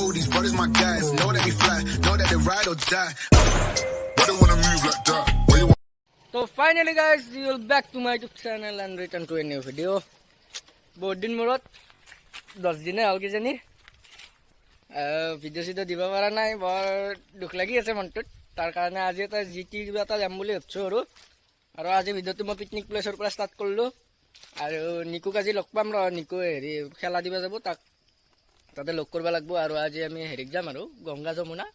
Oh, these brothers my guys. Know that we fly, know that they ride or die. Why they wanna move like that? Why you তো finally guys, you'll back to my YouTube channel and return to a new video. বহুত দিন মূৰত, 10 দিনে হ'ল কিজানি, video' চিডিঅ' দিব পৰা নাই, বৰ দুখ লাগি আছে মনটোত। তাৰ কাৰণে আজি এটা জি টি কিবা এটা যাম বুলি ভাবছোঁ আৰু আৰু আজি ভিডিঅ'টো মই পিকনিক প্লেচৰ পৰা ষ্টাৰ্ট কৰিলোঁ। আৰু নিকুক আজি লগ পাম ৰ। নিকু হেৰি খেলা দিব যাব, তাক তাতে লগ কৰিব লাগিব। আৰু আজি আমি হেৰিত যাম আৰু গংগা যমুনা,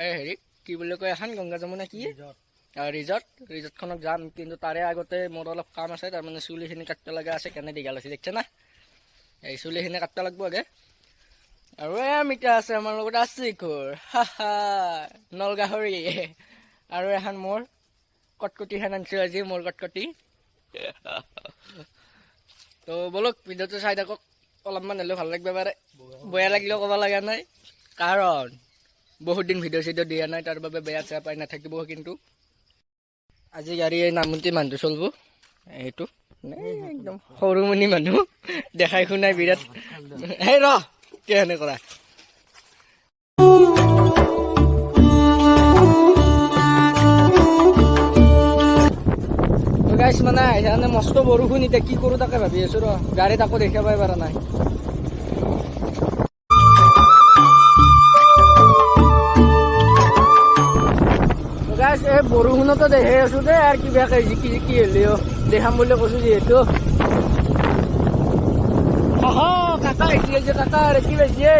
এই হেৰিত কি বুলি কয় এখন, গংগা যমুনা কি ৰিজৰ্টখনত যাম। কিন্তু তাৰে আগতে মোৰ অলপ কাম আছে, তাৰমানে চুলিখিনি কাটিব লগা আছে। কেনে দীঘল হৈছে দেখছে না? এই চুলিখিনি কাটিব লাগিব আগে। আৰু এই মিতা আছে আমাৰ লগত, আছে ঘৰ হা নল গাহৰি। আৰু এখন মোৰ কটকটিখন আনিছোঁ আজি, মোৰ কটকটি। তো ব'লক, ভিডিঅ'টো চাই থাকক। অলপমান হ'লেও ভাল লাগিব পাৰে, বেয়া লাগিলেও ক'ব লগা নাই, কাৰণ বহুত দিন ভিডিঅ' চিডিঅ' দিয়া নাই, তাৰ বাবে বেয়া চেয়া পাই নাথাকিব। কিন্তু আজি গাড়ী এই নামতি মানুহটো চলিব, এইটো এই একদম সৰুমণি মানুহ, দেখাই শুনাই বিৰাট। সেই ৰ কেনে কৰা। গাইছ, মানে আহিছে মস্ত বৰষুণ, এতিয়া কি কৰোঁ তাকে ভাবি আছো ৰ। গাড়ীত আকৌ দেখিব পৰা নাই। গাইছ, এই বৰষুণতো দেখি আছো দেই, আৰু কিবাকে জিকি জিকি হ'লেও দেখাম বুলি কৈছো যিহেতু। অহ, কাকা আহিছে যে, কাকা কি পাইছে?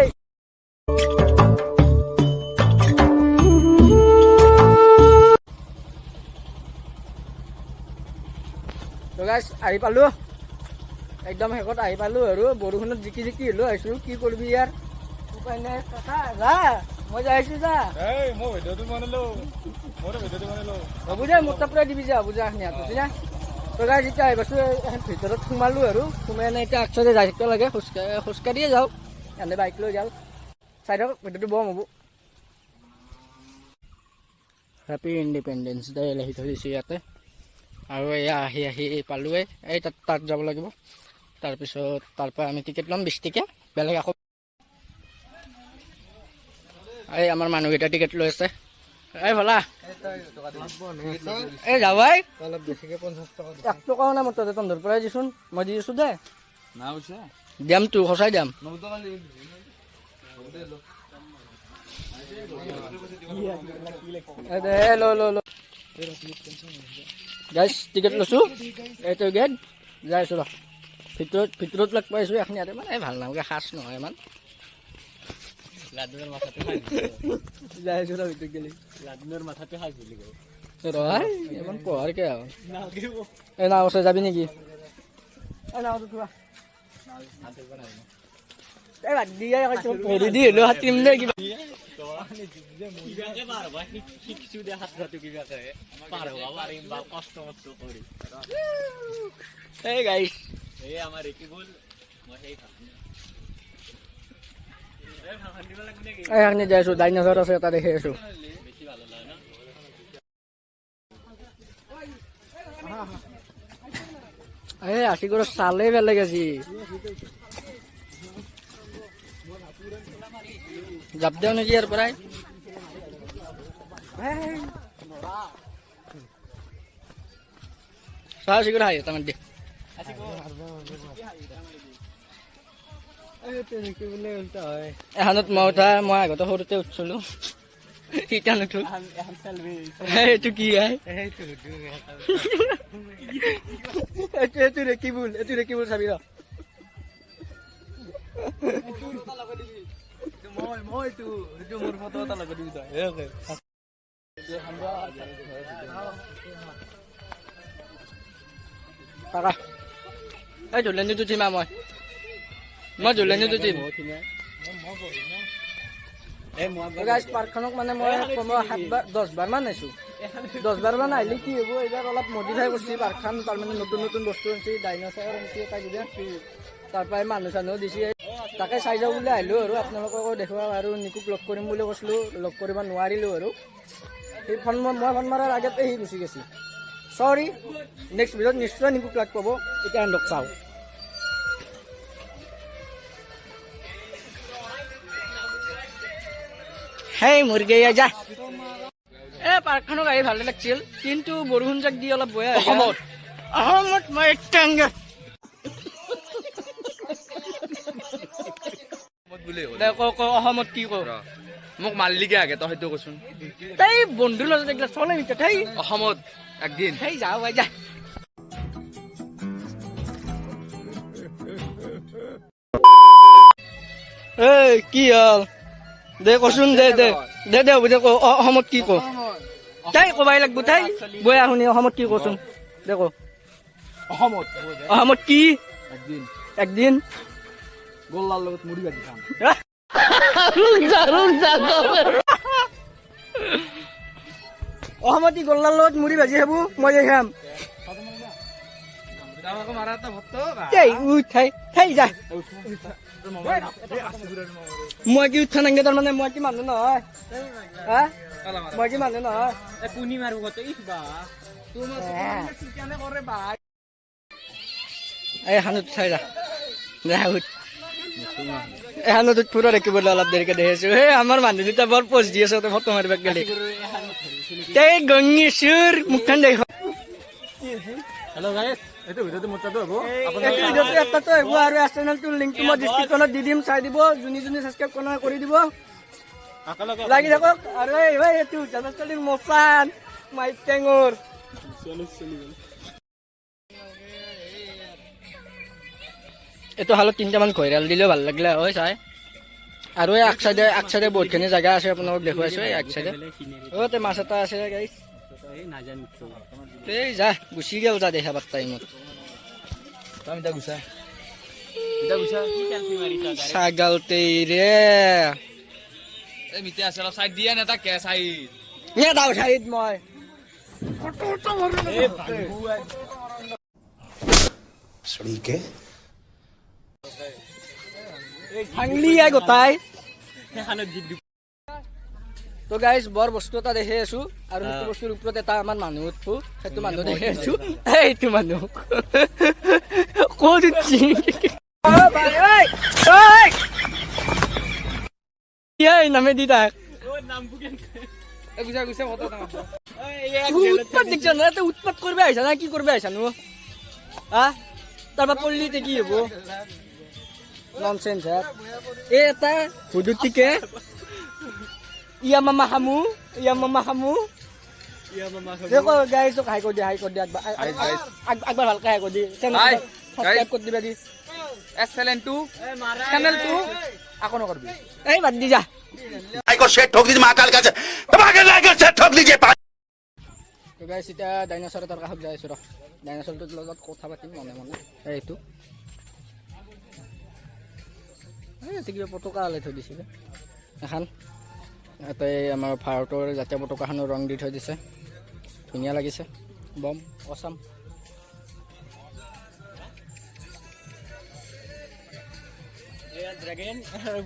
তো গাইছ, আহি পালো, একদম শেষত আহি পালো। আৰু বৰষুণত জিকি জিকি হ'লেও আহিছো, কি কৰিবি ইয়াৰ উপায় নাই। কাকা যা, মই যাই আছো, যা। এই মই ভিডিঅ'টো বনালো, মোৰো ভিডিঅ'টো বনালো। হ'ব দে, মোৰ তাৰ পৰাই দিবি যা, হ'ব যা, নিয়াটো না। তো গাইছ, এতিয়া আহি পাইছো, এখন ভিতৰত সোমালো আৰু সোমাই এনে এতিয়া আগচাইডে যাই থাকিব লাগে, খোজকাঢ়ি খোজকাঢ়িয়ে যাওঁ, এনে বাইক লৈ যাওঁ। চাই থাকক ভিডিঅ'টো, বম হ'ব। হেপী ইণ্ডিপেণ্ডেন্স ডে লিখি থৈ দিছোঁ ইয়াতে। আৰু এয়া আহি আহি পালোঁৱে। এই তাত তাত যাব লাগিব, তাৰপিছত তাৰ পৰা আমি টিকেট ল'ম 20 টকীয়া। বেলেগ আকৌ এই আমাৰ মানুহকেইটা টিকেট লৈ আছে। এই ভলা, এই যাবাই। অলপ বেছিকে 50 টকা। 1 টকাও নাই মোৰ তাতে, তহঁতৰ পৰাই দিচোন, মই দি আছো দে। না পইচা। দিয়ামতো, সঁচাই দিয়াম। 90 টকা। এই দে, ল ল ল। গাইছ, টিকেট লৈছোঁ, এইটো গেট যাই আছোঁ ৰ। ভিতৰত ভিতৰত লগ পাইছোঁ এখন ইয়াতে, মানে ভাল নালাগে, সাজ নহয় ইমান। লাডুৰ মাথাটো খাই। যাই আছোঁ ৰ ভিতৰত গেলি। লাডুৰ মাথাটো খাই বুলি কওঁ। ৰ, ইমান পঢ়াৰ কে আৰু এই নাও আছে, যাবি নেকি? এই নাওটো থোৱা, এই বাদ দি, ভৰি দি হ'লেও সাঁতুৰিম দে কিবা। কিবাকে পাৰ হবা শিকছো দে, সাঁতোৰাটো কিবাকে পাৰ হবা পাৰিম বা কষ্ট মষ্ট কৰি। এই গাইছ। এই আমাৰ ৰেকিবুল, মই সেই খাম। এই এখন যাই আছোঁ, ডাইনাছৰ আছে এটা দেখি আছোঁ। বেছি ভাল হ'ল ন? এই আশিকৰ চালে বেলেগ আজি। জাপ দিওঁ নেকি ইয়াৰ পৰাই? চাহ আশিকৰ হাঁহি এটা মাৰি দে। এখনত মই উঠা, মই আগতে সৰুতে উঠছিলো, এতিয়া নুঠো। এইটো কি আই? এইটো এইটো ৰেকিবুল, এইটো ৰেকিবুল, চাবি ৰ। মই এইটো এইটো মোৰ ফটো এটা লগাই দিবি তই। কাকা, এই ঝুলনিত উঠিম। মই মই ঝুলনিত উঠিম। পাৰ্কখনক মানে মই কমেও সাতবাৰ 10 বাৰ মান আহিছোঁ। 10 বাৰ মান আহিলে কি হ'ব, এইবাৰ অলপ মডিফাই কৰিছে পাৰ্কখন, তাৰমানে নতুন নতুন বস্তু আনিছে, ডাইন'চৰ আনিছে এটা কিবা, তাৰ পৰাই মানুহ চানুহ দিছে। তাকে চাই যাওঁ বুলি আহিলোঁ আৰু আপোনালোককো দেখুৱাম। আৰু নিকুক লগ কৰিম বুলি কৈছিলোঁ, লগ কৰিব নোৱাৰিলোঁ। আৰু সি ফোন, মই ফোন মৰাৰ আগতে সি গুচি গৈছে, চৰি। নেক্সট ভিডিঅ'ত নিশ্চয় নিকুক লগ পাব। এতিয়া লগ চাওঁ। সেই মুৰ্গী যা। এ পাৰ্কখনক আহি ভালে লাগছিল, কিন্তু বৰষুণ জাক দি অলপ বয়া। অসমত। অসমত মই টেংগা। দে ক ক, অসমত কি ক? মোক মাৰলিগে আগে তই সেইটো কচোন। তাই বন্ধুৰ লগত এইগিলা চলে নেকি? তাই অসমত একদিন সেই যাওঁ ভাই, যা। এই কি হ'ল? দে কচোন, দে দে দে দে, হ'ব দে, ক। অসমত কি ক? তাই কবাই লাগব, তাই বয়া শুনি। অসমত কি কচোন, দে ক। অসমত অসমত কি? একদিন একদিন গোল্লাৰ লগত মুড়ি ভাজি খাম। অসমত ই গোল্লাৰ লগত মুড়ি ভাজি খাব, মই যে খাম। এই উঠ, ঠাই ঠাই যা। মই কি উঠা নাংগে? তাৰমানে মই কি মানুহ নহয়? হা, মই কি মানুহ নহয়? পুনি মাৰো কত ইবা। এই হানুত চাই যা, যা উঠ। এই হানুটোত পুৰা দেখিবলৈ অলপ দেৰিকে দেখিছো। সেই আমাৰ মানুহ দুটা বৰ পোজ দি আছে ফটো মাৰিব গ'লে। এই গঙীচুৰ মুখখন দেখ। হেল্ল' গাইস, এইটো ভিডিঅ'টো মোৰ তাতো হ'ব। এইটো ভিডিঅ'টো এটাতো আহিব আৰু চেনেলটোৰ লিংকটো মই ডিছক্ৰিপশ্যনত দি দিম, চাই দিব। যোনে যোনে ছাবস্ক্ৰাইব কৰা কৰি দিব, লাগি থাকক। আৰু এই এই এইটো জনস্থলীৰ মচান মাইক টেঙৰ। এইটো হালত তিনিটামান ঘৈৰাল দিলেও ভাল লাগিলে হয় চাই। আৰু এই আগ চাইডে বহুতখিনি জেগা আছে, আপোনালোকক দেখুৱাইছো। এই আগ চাইডে অ তে মাছ এটা আছে গাইছ। এই যা, গুচি গ'ল যা, দেখা পাত টাইমত। আমি গুচা, এতিয়া গুচা। ছাগাল ৰে। এই মিতে আছে, অলপ চাইড দিয়া নে তাকে চাইড। নেদাও চাইড মই। ठीक है। ভাংলি আই গোটাই। তো গাইজ, বৰ বস্তু এটা দেখি আছো আৰু সেইটো বস্তুৰ ওপৰত এটা আমাৰ মানুহ উঠবো, সেইটো মানুহ দেখি আছো। এইটো মানুহ ক'ত উঠছি? এই নামে দি তাক। গুচা গুচা, ফটো। উৎপাত দেখছ না? তই উৎপাত কৰিব আহিছা না কি কৰিব আহিছা নো? হা, তাৰপৰা পল্লি তে কি হ'ব? ননচেন্স। এই এটা হুদুটিকে ইয়া মামা খামু, ইয়া মামা খামু। দেখো গাইছ, হাই কৰি দিয়া, হাই কৰি দিয়া একবাৰ। Hi, guys. একবাৰ ভালকে হাই কৰি দি। Hi, subscribe guys. কৰি দিবা দি। এছ চেনেলটো চেনেলটো আকৌ নকৰবি। এই বাদ দি যা। लाइक और शेयर ठोक दीजिए, महाकाल का धमाके लाइक और शेयर ठोक दीजिए। তো গাইছ, এতিয়া ডাইনাছৰ এটাৰ কাষত যাই আছো। ৰ, ডাইনাছৰটোৰ লগত কথা পাতিম মনে মনে। এইটো এই ইয়াতে কিবা পতাকা ওলাই থৈ দিছিলে এখন। ইয়াতে আমাৰ ভাৰতৰ জাতীয় পতাকাখনৰ ৰং দি থৈ দিছে, ধুনীয়া লাগিছে, বম অচাম।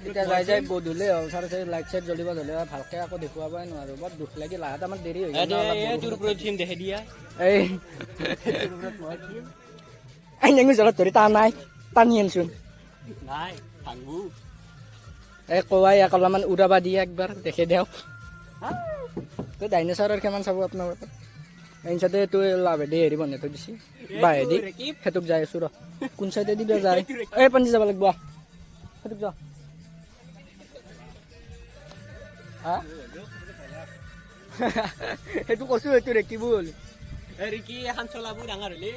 এতিয়া যাই যাই গধূলি হ'ল, 4:30, লাইট চাইট জ্বলিব ধৰিলে ভালকে আকৌ দেখুৱাবই নোৱাৰো। বৰ দুখ লাগিল, আহাত আমাৰ দেৰি হৈ গ'ল ন অলপ বৰষুণত। এই এই নেঙু জলত ধৰি টান নাই, টানি আনচোন। এই কৱাই এক অলপমান উৰাবা দিয়ে, একবাৰ দেখে দিয়ক। তো ডাইনোচৰৰ কিমান চাব আপোনালোকে। এই চাইডে এইটো লাভেদি হেৰি বনাই থৈ দিছে বাহেদি, সেইটোক যাই আছো। ৰ, কোন চাইডে দিবা যায়? এই পানী যাব লাগিব আহ। সেইটোক যা। হা, সেইটো কৈছো, সেইটো ৰেকিবুল। ৰিকি এখন চলাব ডাঙৰ হলে।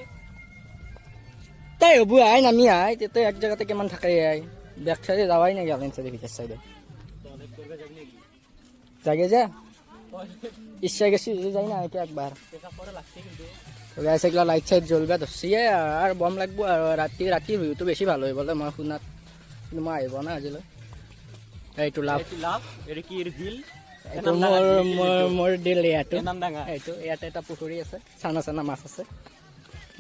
তাই হ'ব, আই নামি আই। তেতিয়া এক জেগাতে কিমান থাকে? আই বেক চাইডে যাৱাই নাই, গালেন চাইডে, ভিতৰ চাইডে যাগে যা। ইচ্ছা গেছি যাই না এতিয়া একবাৰ। গাইছ, এইগিলা লাইট চাইট জ্বলবা ধৰছি আৰু বম লাগব। আৰু ৰাতি ৰাতিৰ ভিউটো বেছি ভাল হৈ বোলে মই শুনাত, কিন্তু মই আহিব নাই আজিলৈ। এইটো লাভ। লাভ ৰিকি দিল। এইটো মোৰ মোৰ মোৰ দিল ইয়াতো। নামডাঙা। এইটো ইয়াতে এটা পুখুৰী আছে, চানা চানা মাছ আছে।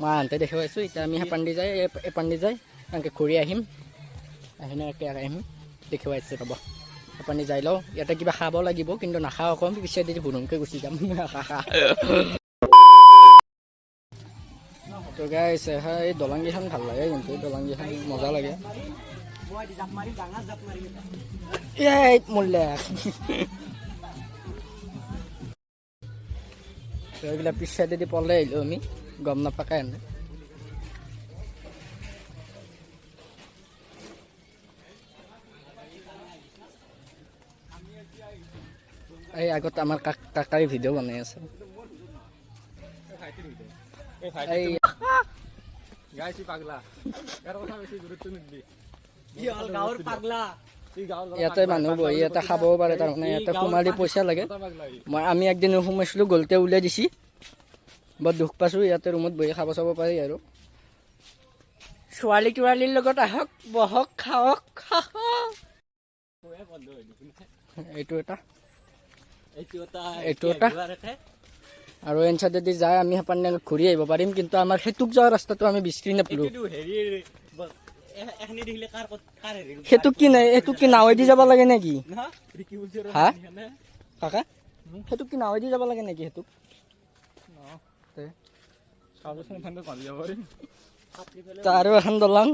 মই আনতে দেখুৱাইছোঁ। এতিয়া আমি সেপান্দি যাই, এপান্দি যাই এনেকৈ ঘূৰি আহিম, আহিনে একে আহিম, দেখুৱাইছোঁ ৰ'ব। সেপান্দি যাই লওঁ। ইয়াতে কিবা খাব লাগিব, কিন্তু নাখাওঁ অকণ পিছে দি ভুৰুংকৈ গুচি যাম। তো গাইছ, এই দলংকেইখন ভাল লাগে, কিন্তু দলংকেইখন মজা লাগে। এই মৰলে। এইবিলাক পিছ চাইডেদি পলাই আহিলোঁ আমি, গম নাপাকে এনে। এই আগত আমাৰ কাকাই ভিডিঅ' বনাই আছে। এই গাইছি পাগলা, ইয়াৰ কথা বেছি গুৰুত্ব নিদিবি। ই হ'ল গাঁৱৰ পাগলা। ই গাঁৱৰ ল'ৰা। ইয়াতে মানুহ বহি ইয়াতে খাবও পাৰে, তাৰমানে ইয়াতে সোমালি পইচা লাগে। পাগলা ই। আমি একদিন সোমাইছিলোঁ, গলতে উলিয়াই দিছি, বৰ দুখ পাইছোঁ। ইয়াতে ৰুমত বহি খাব চাব পাৰি আৰু ছোৱালী তোৱালীৰ লগত আহক, বহক, খাওক। এইটো এটা এইটো এটা। এইটো এটা। আৰু এন চাইডেদি যায় আমি সেইপানে ঘূৰি আহিব পাৰিম, কিন্তু আমাৰ সেইটোক যোৱা ৰাস্তাটো আমি বিচাৰি নাপালোঁ। এইটো হেৰিৰ এখনি দেখিলে কাৰ ক'ত কাৰ হেৰি। সেইটো কি নাই, এইটো কি নাৱেদি যাব লাগে নেকি? না। কি বুলছে? হা কাকা, সেইটো কি নাৱেদি যাব লাগে নেকি সেইটোক? তে? চাবচোন, এখানে পালি যাব পাৰিম। আৰু এখন দলং,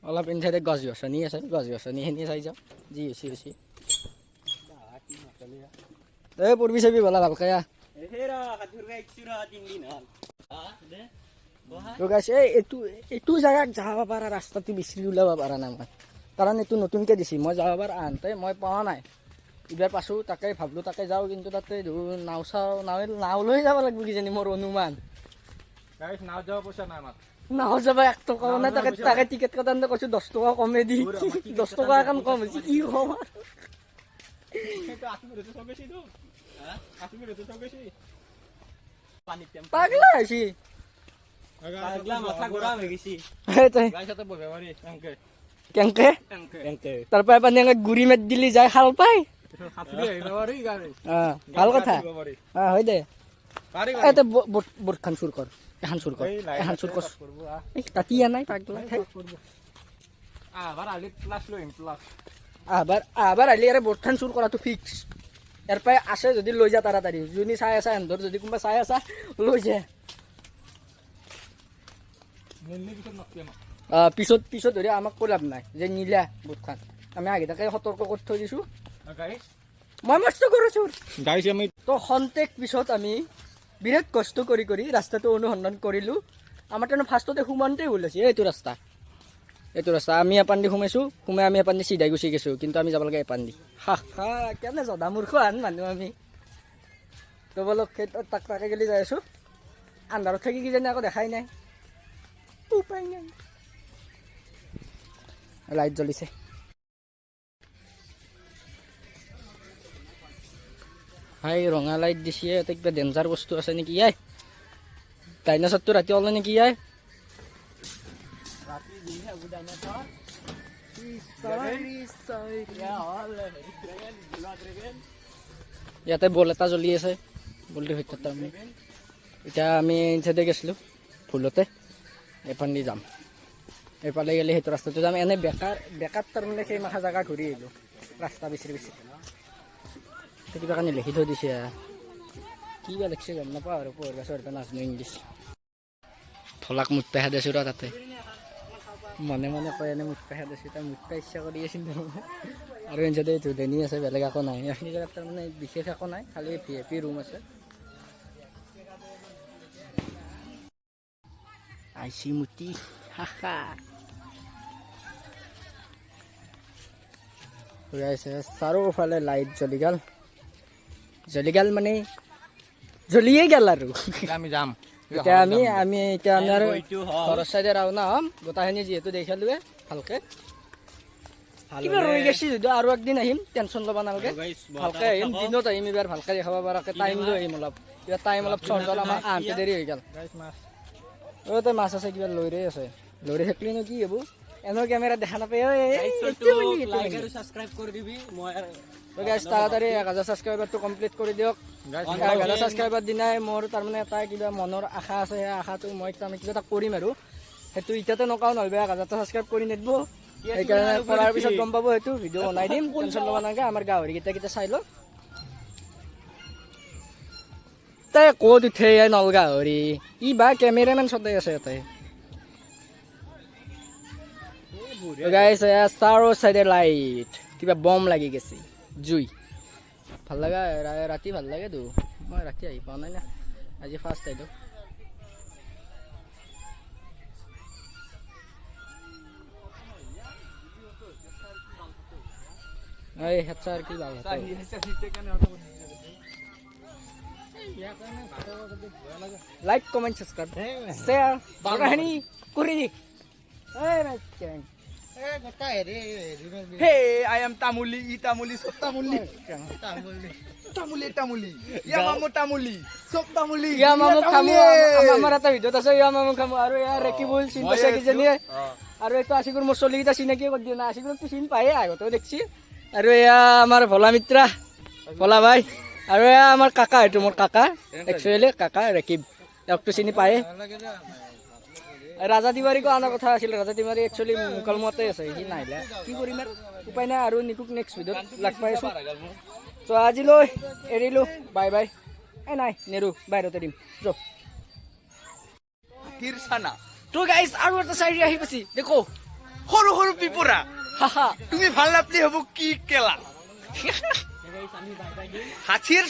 অলপ এন চাইডে গছ গছনি আছে, গছ গছনিখিনি চাই যাওঁ যি হৈছে হৈছে। এই পৰবি চাবি বলা ভালকে আহ। হেৰা সাঁতুৰিব আহিছো ৰ, 3 দিন হ'ল। হা দে বহা। তো গাইছ, এই এইটো এইটো জেগাত যাব পৰা ৰাস্তাটো বিচাৰি ওলাব পৰা নাই মই, কাৰণ এইটো নতুনকৈ দিছে। মই যাব পৰা আহোঁতে মই পোৱা নাই, এইবাৰ পাছোঁ, তাকে ভাবলোঁ তাকে যাওঁ, কিন্তু তাতে দেখোন নাও চাও নাও নাও লৈ যাব লাগিব কিজানি মোৰ অনুমান। গাইছ, নাও যাব পইচা নাই আমাৰ। নাও যাব 1 টকাও নাই। তাকে তাকে টিকেট কটাতে কৈছোঁ 10 টকা কমে দি, 10 টকা এখন কম হৈছে, কি কম আৰু। সেইটো আচমি ৰেটো চব বেছি তো, আচমি ৰেটো চব বেছি। পানীত পাগলা হৈছে। পাগলা, মাথা গৰম হৈ গৈছে। এই তই গাইছ, ইয়াতে বহিব পাৰি এনকে। কেনেকে? এনকে। এনকে। তাৰ পৰা পানী এনেকে গুৰি মাৰি দিলি যায় খাল পাই। সাঁতুৰি আহিব পাৰি গাড়ী। অঁ, ভাল কথা। অঁ, হয় দে। পাৰি। এই তই বোটখন চুৰ কৰ, এখন চুৰ কৰ। এই লাইন এখন চুৰ কৰ। কৰিব আহ। এই কাটিয়া নাই পাগলা, ঠেই। আহবাৰ আলি প্লাছ লৈ আহিম, প্লাছ। আহবাৰ আহবাৰ আহিলে ইয়াৰে বোটখন চুৰ কৰাটো ফিক্স। ইয়াৰ পৰাই আছে যদি লৈ যা তাড়াতাড়ি। যোনি চাই আছা, এন্ধৰ যদি কোনোবা চাই আছা, লৈ যা। নিলি পিছত নকবি আমাক। পিছত পিছত ধৰি আমাক কৈ লাভ নাই যে নিলা বোটখন। আমি আগেটাকে সতৰ্ক কৰি থৈ দিছোঁ। গাইছ। মই মস্ত কৰোঁ চুৰ। গাইছ, আমি তো খন্তেক পিছত আমি বিৰাট কষ্ট কৰি কৰি ৰাস্তাটো অনুসন্ধান কৰিলোঁ। আমাৰ তাৰমানে ফাৰ্ষ্টতে সোমাওঁতে ভুল হৈছে। এইটো ৰাস্তা, এইটো ৰাস্তা আমি এপান দি সোমাইছোঁ, সোমাই আমি এপান দি চিধাই গুচি গৈছোঁ, কিন্তু আমি যাব লাগে এপান দি। হা হা, কেনে জধা মূৰ্খ আন মানুহ আমি। তো বলক, সেই তাক তাকে গেলি যাই আছোঁ। আন্ধাৰত থাকি কিজানি আকৌ দেখাই নাই, উপায় নাই। লাইট জ্বলিছে। হাই, ৰঙা লাইট দিছে, ইয়াতে কিবা ডেঞ্জাৰ বস্তু আছে নেকি? ইয়াই ডাইনাছৰটো ৰাতি ওলাই নেকি ইয়াই? ৰাতি যিহে হ'ব ডাইনাছৰ। Dragon, dragon. ইয়াতে বল এটা জ্বলি আছে, বলটোৰ ভিতৰত আমি এতিয়া আমি চাইডে গৈছিলোঁ ভুলতে, এইফালেদি দি যাম। এইফালে গ'লে সেইটো ৰাস্তাটো যাম। এনে বেকাৰ বেকাৰ তাৰমানে সেই মাখা জেগা ঘূৰি আহিলোঁ ৰাস্তা বিচাৰি বিচাৰি। কিবা কাৰণে লিখি থৈ দিছে, কি বা লিখিছে গম নাপাওঁ আৰু, পঢ়িব চঢ়িব নাজানো ইংলিছ। ভোলাক মুখ পেহা দিছোঁ ৰ তাতে, মনে মনে কয় এনে মুখ পেহা দিছোঁ, তাই মুখ ইচ্ছা কৰি আছিল তাৰমানে। আৰু এনে এইটো ডেনি আছে, বেলেগ একো নাই এইখিনি জেগাত, তাৰমানে বিশেষ একো নাই, খালি ভিআইপি ৰুম আছে। আইচি মুতি হাহা আছে। চাৰিওফালে লাইট জ্বলি গ'ল, জ্বলি গ'ল মানে জ্বলিয়ে গ'ল আৰু। আমি যাম। এতিয়া আমি আমি এতিয়া আমি আৰু এইটো হ'ল। ঘৰৰ চাইডে ৰাওনা হ'ম। গোটেইখিনি যিহেতু দেখালোৱে ভালকে, কিবা ৰৈ গৈছে যদিও আৰু একদিন আহিম, টেনশ্যন ল'ব নালাগে। ভালকে আহিম, দিনত আহিম এইবাৰ, ভালকে দেখাব পৰাকে টাইম লৈ আহিম অলপ। কিবা টাইম অলপ চৰ্ট হ'ল, আমাৰ আহোঁতে দেৰি হৈ গ'ল। গাইছ, মাছ। অ' তই মাছ আছে, কিবা লৰি আছে, লৰি থাকিলেনো কি হ'ব, এনেও কেমেৰাত দেখা নাপায়। ঐ, এই, এইটো মানে, এইটো লাইক মানে। আৰু ছাবস্ক্ৰাইব কৰি দিবি মই আৰু। তো গাইছ, তাড়াতাড়ি 1000 ছাবস্ক্ৰাইবাৰটো কমপ্লিট কৰি দিয়ক। 1000 ছাবস্ক্ৰাইবাৰ দিনাই মোৰ তাৰমানে এটা কিবা মনৰ আশা আছে, সেই আশাটো মই তাৰমানে কিবা এটা কৰিম আৰু সেইটো এতিয়াতে নকওঁ, নহ'লে 1000টা ছাবস্ক্ৰাইব কৰি নিদিব। সেইকাৰণে কৰাৰ পিছত গম পাব, সেইটো ভিডিঅ' বনাই দিম, টেনশ্যন ল'ব নালাগে। আমাৰ গাহৰিকেইটা কেইটা চাই লওক। তাই ক'ত উঠে এই নল গাহৰি? ই বা কেমেৰামেন চদাই আছে ইয়াতে। গাইছ, চাৰো চাইডে লাইট, কিবা বম লাগি গেছে, জুই। ভাল লগা ৰাতি ভাল লাগেতো। মই ৰাতি আহি পোৱা নাই না, আজি ফাৰ্ষ্ট আহিলোঁ। এই হেঁচা কি ভাল। লাইক, কমেণ্ট, ছাবস্ক্ৰাইব, শ্বেয়াৰ বাগানি কৰি দি। হে, I am তামুলি, ই তামুলি, সব তামুলি, তামুলি তামুলি, ইয়া মামু তামুলি, সব তামুলি। ইয়া মামু খামু। আমাৰ এটা ভিডিঅ'ত আছে ইয়া মামু খামু। আৰু ইয়া ৰেকিবুল চিন পাইছে কিজনীয়ে। আৰু এইটো আশিকুৰ, মোৰ চলিকেইটা চিনাকি কৰি দিয়া নাই। আশিকুৰকতো চিন পায়ে, আগতেও দেখছি। আৰু এয়া আমাৰ ভোলা মিত্ৰা, ভোলা ভাই। আৰু এয়া আমাৰ কাকা, এইটো মোৰ কাকা, একচুৱেলি কাকা ৰেকিব, তেওঁকতো চিনি পায়ে। ৰাজা তিৱাৰীকো অনাৰ কথা আছিল। ৰাজা তিৱাৰী একচুৱেলি মুকালমুৱাতে আছে, সি নাহিলে কি কৰিম আৰু, উপায় নাই। আৰু নিকুক নেক্সট ভিডিঅ'ত লগ পাই আছোঁ। চ' আজিলৈ এৰিলোঁ, বাই বাই। এই নাই, নেৰো, বাহিৰতে দিম য। তিৰছানা। তো গাইজ, আৰু এটা চাইৰি আহি পাইছি, দেখো। সৰু সৰু পিপুৰা। হাহা। তুমি ভাল নাপলি হ'ব কি কেলা। হাতীৰ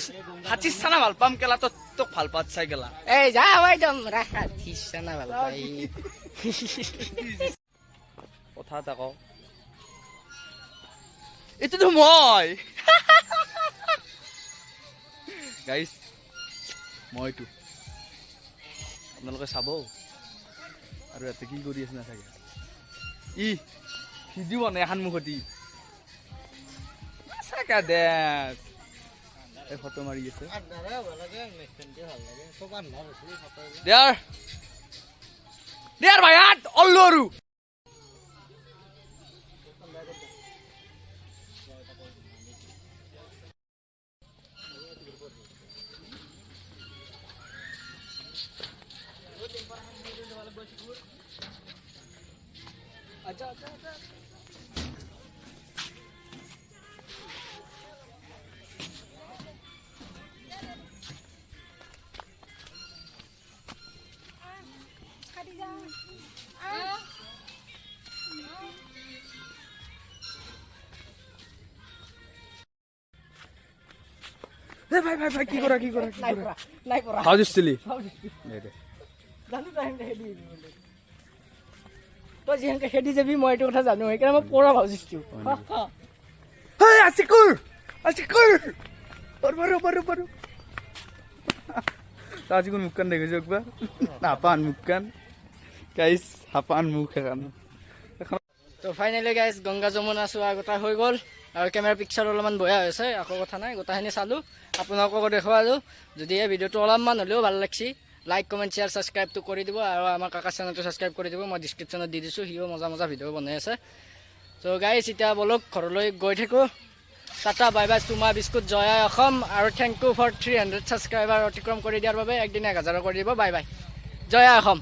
চানা ভাল পাম কেলা, তোক ভাল পাত চাই কেলা। এই যা একদম ৰাখা না, ভাল পাই। কথা এটা কওঁ, এইটোতো মই গাইছ, মইতো আপোনালোকে চাব। আৰু ইয়াতে কি কৰি আছে নাথাকে, ই ভিডিঅ' বনাই সন্মুখত চাকা দে, এই ফটো মাৰি আছে। দেয়াৰ দেয়াৰ ভাই হাত অল্লু আৰু। আচ্ছা আচ্ছা আচ্ছা। ভাই ভাই ভাই, কি কৰা কি কৰা? নাই পৰা, নাই পৰা। হাউ দিছিলি? জানো, তই সেনকে খেদি যাবি বুলি। তই যিহেনকে খেদি যাবি, মই এইটো কথা জানো, সেইকাৰণে মই পৰা ভাবিছো। হেই আছিকুৰ, আছিকুৰ, ৰ'ব ৰ'ব ৰ'ব ৰ'ব। আজিকুৰ মুখখন দেখিছো একবাৰ, হাপান মুখখন গাইছ, হাপান মুখ এখন। তো ফাইনেলি গাইজ, গংগা যমুনা চোৱা গোটা হৈ গ'ল। আৰু কেমেৰা পিকচাৰ অলপমান বয়া হৈছে, একো কথা নাই। গোটাখিনি চালোঁ, আপোনালোককো দেখুৱালোঁ। যদি এই ভিডিঅ'টো অলপমান হ'লেও ভাল লাগছি, লাইক, কমেণ্ট, শ্বেয়াৰ, ছাবস্ক্ৰাইবটো কৰি দিব। আৰু আমাৰ কাকা চেনেলটো ছাবস্ক্ৰাইব কৰি দিব, মই ডিছক্ৰিপশ্যনত দি দিছোঁ। সিও মজা মজা ভিডিঅ' বনাই আছে। ত' গাইজ, এতিয়া ব'লক ঘৰলৈ গৈ থাকোঁ। টাটা, বাই বাই, চুমা বিস্কুট, জয় আই অসম। আৰু thank you for 300 subscriber অতিক্ৰম কৰি দিয়াৰ বাবে। একদিন 1000 কৰি দিব। বাই বাই, জয় আই অসম।